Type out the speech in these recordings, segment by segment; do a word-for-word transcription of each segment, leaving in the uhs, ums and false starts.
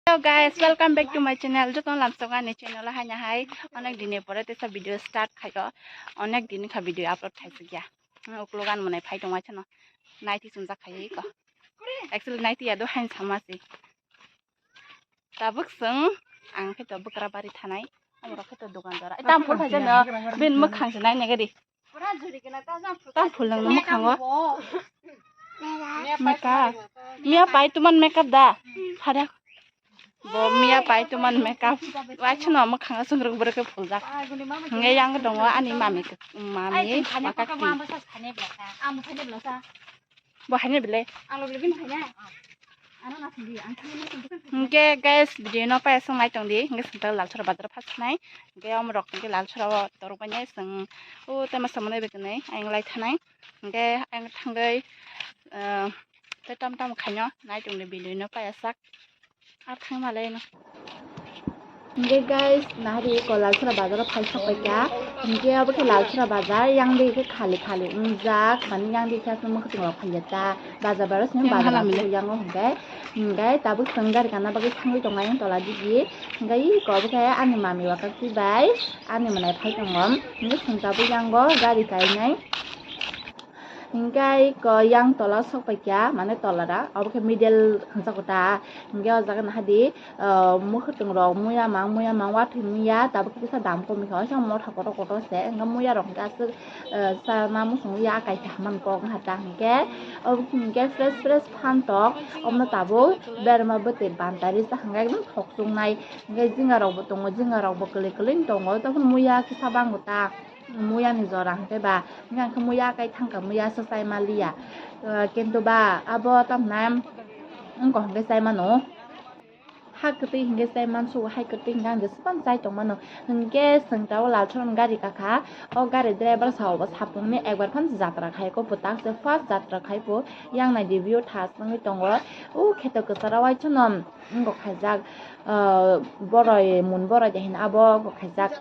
Hello guys, welcome back to my channel. Jotono lamsok ani channel o haina hai onek din ni pore tesa video start khaio. Onek din kha video upload khaisukya. Uklo gan mwnai phai tongma chano. Naiti chumjak khaio iko. Actually naiti ya do hain sama si. Tabuk sung ang khe to bukra bari thanai. Amro khe to dogan dora. Tam phul phai jano. Bin mukhang se nai nagari. Tam phul nang mukhango. Makeup. Miya pai tuman makeup da. Phada. Bo miya pai tuman makeup. Wachno mukhango sungruk bruk phul jak. Nge yang dongo ani mami mami makeup ki. Bo haino belai. Hingke guys, video no paya song nai tong di. Hingke sengta Lalsora bazar phas nai. Hingke om rok hingke Lalsora o torok bai nai seng. O tema sama nai bekenai ayang lai thanai. Hingke ayang thangoi, eh, te tam tam khaino nai tong di video no paya sak. Ar thang malai no. Hingke guys, nahari ko Lalsora bazar o phai sok pai kha. Hingke abo khe Lalsora bazar, yang di khe khali khali wngjak, mani yang di khe aswk mwkhwtwng rok phai ya ta. Bazar bazar sini bazar yang o hingke. Hingke tabuk chwng gari kana bagwi thangwi tongo ayang tola digi. Hingke iko abo khe ani mami wakak si bai ani mwnai phai tongo. Hingke chwng tabuk yang o gari kainai. Hingke iko yang tola sok pai kha, mane tola da, abo khe middle hwnsa kota. Hingke o jaga nahadi, ah, mwkhwtwng rok muya mang, muya mang watwi muya, tabuk kisa dam kom kha, oisa motha kotor kotor se, hingke muya rok hingke aswk, ah, chana muchung ya akai kha man kok wngkha ta hingke, obo hingke fresh fresh phan tok, omo tabuk berma bwtwi bantari sa hingke ekdom thok chungnai, hingke jinga rok bo tongo, jinga rok bo kwlwi kwlwi tongo, tei muya kisa bango ta. Muya ni jora hingke ba, hingke ang khe muya kai thangka muya se chai maliya. Ah, kintu ba abo tamna wngkha hingke chai mano. Ha kwtwi hingke chai mansugo, hai kwtwi hingke ang jeswk phano chai tong mano. Hingke chwng tabuk Lalsora ni gari kakha, o gari driver sa obo sapung ni ekbar phano jatra khai ko, bwtak se first jatra khai po, yang nai di view thas wngwi tongo. O kheto kwcharo uaisukno wngkha khaijak, ah, boroi, mun boroi de hino abo wngkha khaijak.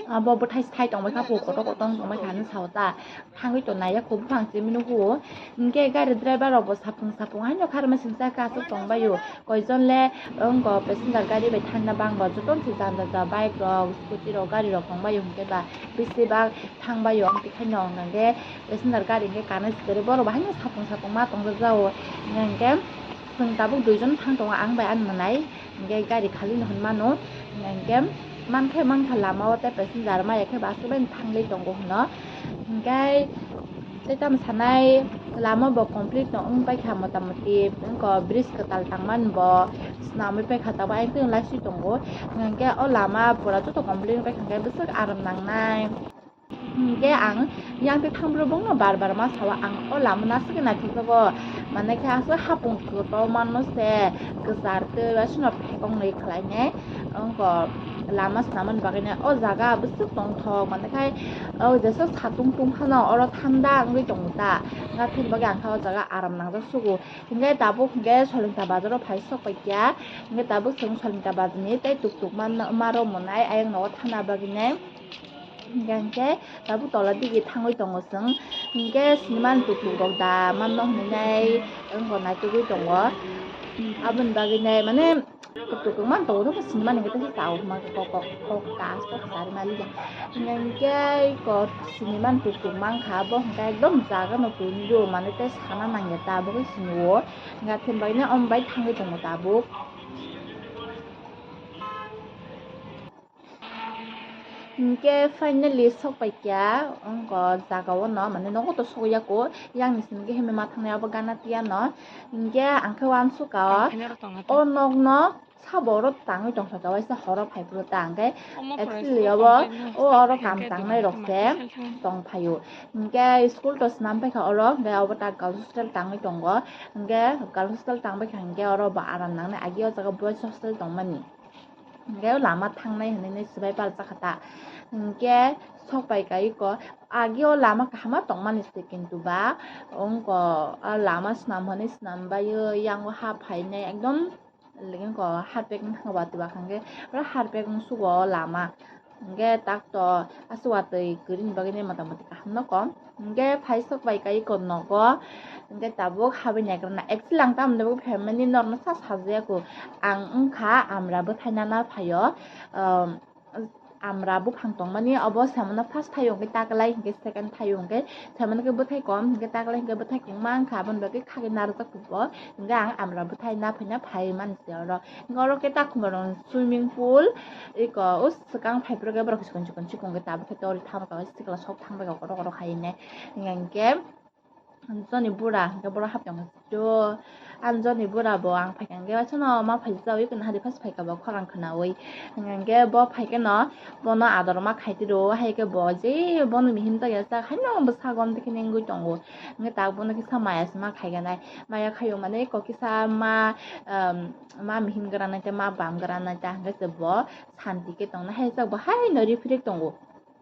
Abo bwthai se thai tongbai kha, kotor kotor wng tongbai kha hinwi sao ta. Thangwi tongnai ya kho buphang simi nukgo. Hingke gari driver rok bo sapung sapung haino kharma singsa khe aswk tongbaio. Koijon le wngkha passenger gari bai thangna bangbo jotono se janja ja bike rok, scooty rok, gari rok tongbaio hingke ba bisi bak thangbaio. Amtwi khaino hwnka hingke passenger gari hingke kanwi se kwrwi borok bo haino sapung sapung ma tongjago hingke. Chwng tabuk duijon thang tongo, ang bai ani mwnai, hingke gari khali no hwn mano, hingke mankhe mankha lama o tei passenger maya khe bo aswk bai thangwi tongo hwno, hingke tei tamo sanai lama bo complete no wng paikha, motamoti wngkha bridge kwtal tangmani bo swnamwi paikha, tabuk ayang twi laiswi tongo, hingke o lama pura joto complete wng paikha hingke bwswk aram nangnai. Hingke ang yang twi thangphuru bongno bar bar ma sao, ang o lama naswk naithokjago, mane khe aswk hapung kwtal manno se kwchar twi aswkno phekong nwi khlainai. Wngkha lama swnamani bagwino o jaga bwswk tongthok, mane khai o jesa satung tungphano oro thanda wngwi tongo ta, wngkha aboni bagwi ang khe o jaga aram nangjak sugo. Hingke tabuk hingke Solingta bazaro phai sok paikha, hingke tabuk chwng Solingta bazarni tei tuk tuk ma rw mwnai ayang nogo thana bagwinai. Hingke hingke tabuk tola digi thangwi tongo chwng. Hingke sinimani tuk tuk rok da manno hinwi nai wngkha naitugwi tongo. Aboni bagwi nai mane tuk tuk man tongo sinimani hingke teisa chao hwnma khe kok kok kok ta aswk kwchari maliya. Hingke hingke kok sinimani tuk tuk mankha bo hingke ekdom jaga no twi nw mane tei sana nangya ta abo khe sinio. Hingke aboni bagwi nai omo bai thangwi tongo tabuk. Hingke finally sok paikha wngkha jaga o no, mane nogo to sogwi ya kho, yang ni simi khe himwi ma thangnai abo gana tiya no. Hingke ang khe uansukha o, o nok no sabo oro tangwi tongkha kha, waisa horo phai phuru ta hingke actually obo o oro kam tangnai rok se tong phaio. Hingke school to swnam paikha oro, hingke obo ta girls hostel tangwi tongo, hingke girls hostel tang paikha hingke oro bo aram nangnai, agi o jaga boys hostel tongmani. Hingke o lama thangnai hinui swbai paljak kha ta. Hingke sok pai ka iko agi o lama kaham ma tongmani se, kintu ba wngkha o lama swnam hinui swnam bai o yang o ha phainai ekdom wngkha harpek wngkha watwi ba hingke oro harpek wngsugo o lama. Hingke tak to aswk watwi kwrwini bagwi motamoti kaham no kom. Hingke phaisok bai kai iko nogo. Hingke tabuk habwi naikrana. Actually ang tamoni bagwi phaimani norno sa sajaya kho. Ang wngkha amra bwthai nana phaio. Um, amra buphang tongmani obo samano first thaio hingke taklai hingke second thaio hingke samano khe bwthai kom hingke taklai hingke bwthai kwbangma wngkha aboni bagwi khagwi narwkjak kho bo. Hingke ang amra bwthai na phaina phai mani se oro. Hingke oro khe takhumaro swimming pool, eko o swkang phaiphuru khe borok chikon chikon chikon khe tabuk khe tori thangma sikla sok thangbai kok oro oro khaine. Hingke joni bura hingke borok hap tongo. Jo, ang joni bura bo ang phaikha hingke waisano ma phai jawi khe nahadi phas phaikha bo khorang khwnawi. Hingke bo phaikhe no bono ador ma khaitiro, hai khe bo je bono mihim tongya jak haino bwsago amtwi khe nengwi tongo. Hingke tak bono kisa maya se ma khaiganai. Maya khaio mane kok kisa ma, um, ma mihim gra nai ta, ma bam gra nai ta, hingke se bo santi khe tongna hai jak bo hai no rifrik tongo.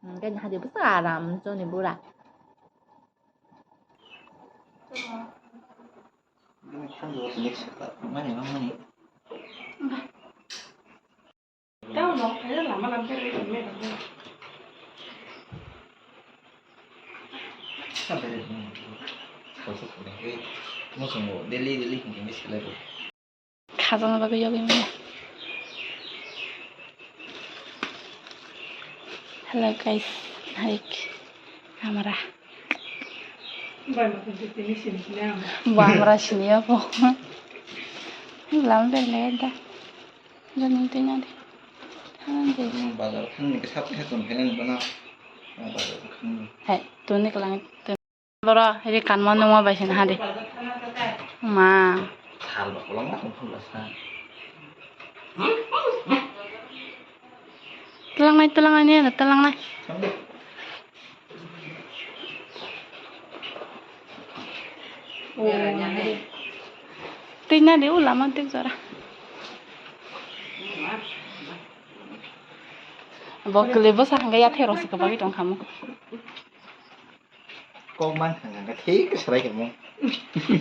Hingke hadi bwsa aram joni bura. Khajana bagwi yogwi manya. Hello guys, hai amra. Bo amra siniya bo. Lam bel le da. Jani twi na de. Bazar thangni khe sap khe tong khe nang bana. Bazar thangni. Hai, tuni klang. Boro, ri kanma nungma bai sin hadi. Ma. Sal ba kolong ma tong phun ba sa. Tlangnai, tlangnai, ne, tlangnai. Twi na de, u lama tik jora. Bo kwlwi bwsa hwnkhai yathai rok se kwbagwi tong kha mo. Kok man thang thang khe thik swrai khe mo.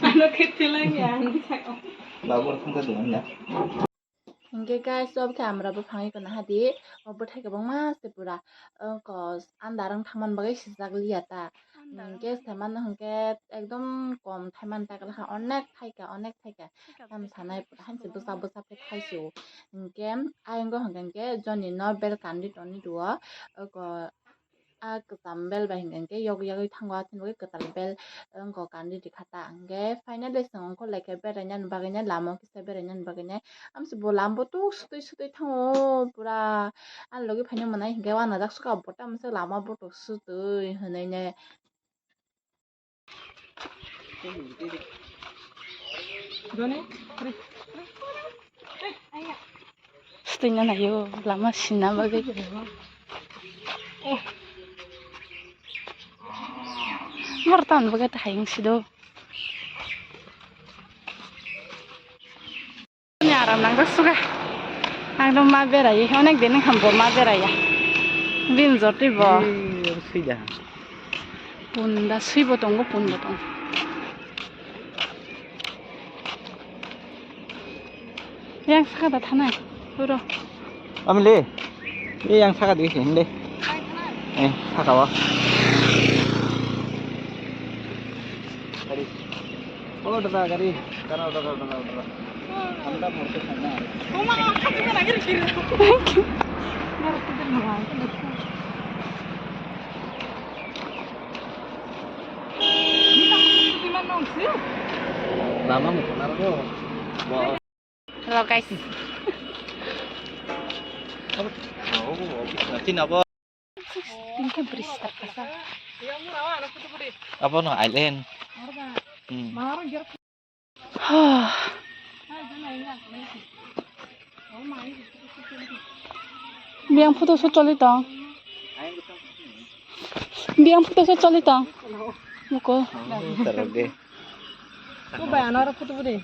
Ano khe thilai ya, ang sakao. Babu thang khe dong ya. Hingke guys, o bwthai amra buphang iko naha di, o bwthai kwbangma se pura, o kos andar wng thangmani bagwi sijak liya ta. Hingke se mano hingke ekdom kom thaiman ta kwlakha, onek thaika, onek thaika. Tam sanai pura hanse bwsa bwsa khe thaisio. Hingke ayongo hingke joni no bel kandi toni duo, o ko-, a kwcham bel bai hingke yog yagwi thango, atini bagwi kwtal bel wngkha kandi rikha ta. Hingke finally chwng ongkhor laikha beraina bagwino lama o kisa beraina bagwino amsi bo lama bo tok sutwi sutwi thango pura. Ani logi phaina mwnai hingke wanajak suka bo tamo se lama bo tok sutwi hwnwi ne. Sitwina naio lama sina bagwi. Mor tan bagwi ta hayung sido. Ni aram nangjak suga. Ang do ma berai, onek din wngkha bo ma beraiya. Bini jotwi bo. Ei, oro sui da. Punda sui bo tongo, pun bo tongo. Yang saka da thanai, puro. Amle. Ei, yang saka dikhe, hinde. Eh, saka wa. Gari. Oh, dada, gari. Dada, dada, dada, dada. Anda morte sana. Lama mo kona ro. Hello guys. Tin abo. Tingke bridge ta kasa. Abo no island. Hmm. Biyang photo shoot choli tong. Biyang photo shoot choli tong. Muko. Oh, tarok de. Ko bai ano aro photo budi.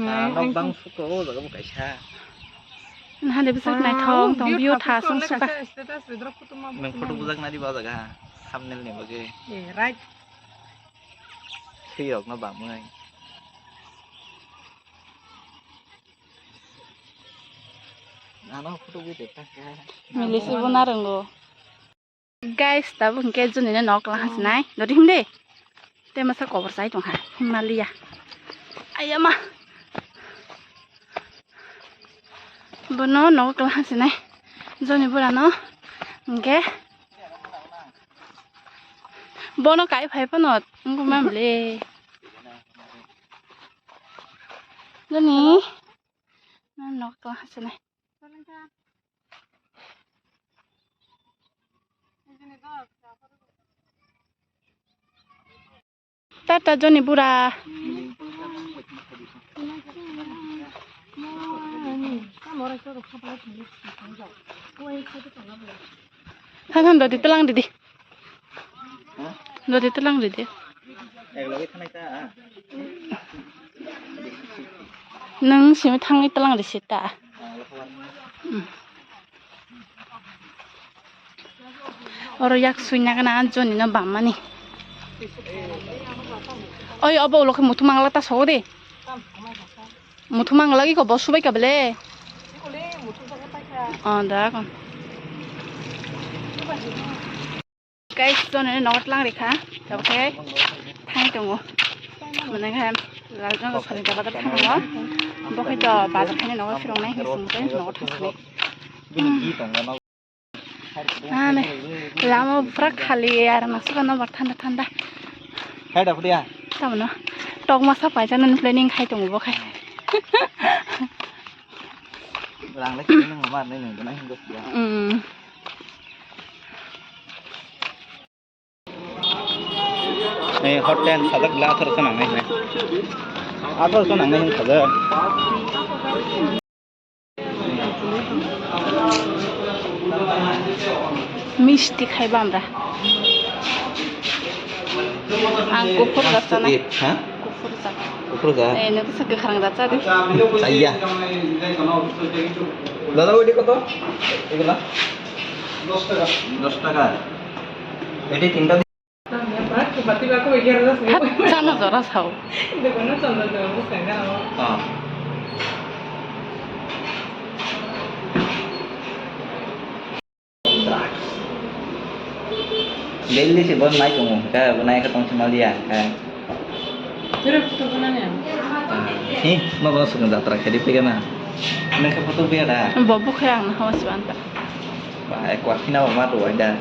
Ah, nok bang photo o jaga bo kaisa. Nahale bwsak naithok tong view tha sung suka. Status ridro photo ma. Nang photo bujak nadi ba jaga. Thumbnail ni bagwi. Eh, right. Thwi rok no bamwi. Milisi bo narwngo. Guys, tabuk hwnkhe Joni no nok lang hasinai. Dodi himde. Te masa kobor chai tongkha. Himaliya. Ayama. Bono nok lang hasinai. Joni bura no. Hwnkhe. Bono kai phai phano. Wngkha mamle. Joni. Nok lang hasinai. Tata Joni bura. Than than dodi tlang didi. Dodi tlang didi. Nwng simi thangwi tlang risi ta. Oro yak suina gana Joni no bammani. Oi, obo ulo khe muthung mangla ta sogo de. Muthung mangla gi ko bo subai ka bele. Oh, da kon. Guys, Joni nogo tlang rikha. Tabukhe thang tongo. Mane khe Lalchand soni jaba thang tongo. Bo khe to bazar khaina nogo phirong nai hinwi sungkhe nogo thang sini. Ane lama pura khali ar masuk no bar thanda thanda. Hai da phudiya. Tamno tok masa paijana planning khai tongo bo khai. Rang lai kini nang mar nai nang nang hingo ya. Hmm. Eh, hot ten sajak la atharo sanang nai. Atharo sanang nai sajak. Misti khai bamra. Ang kuphur rasa na. Ha? Kuphur rasa. Kuphur rasa. Eh, nang kisa kwkhwrang rasa di. Chaya. Dada, oiti koto? Egulo? Dos taka. Dos taka. Eti tinta. Chana jora sao. Ah. Daily se bo nai tongo, ka bo nai ka tong se maliya, ka. Hi, ma bo sung jatra khedi pegana. Nang ka photo biya da. Bo bo khe ang na hawa se banta. Ba, ek kwar khina ba ma do ai da.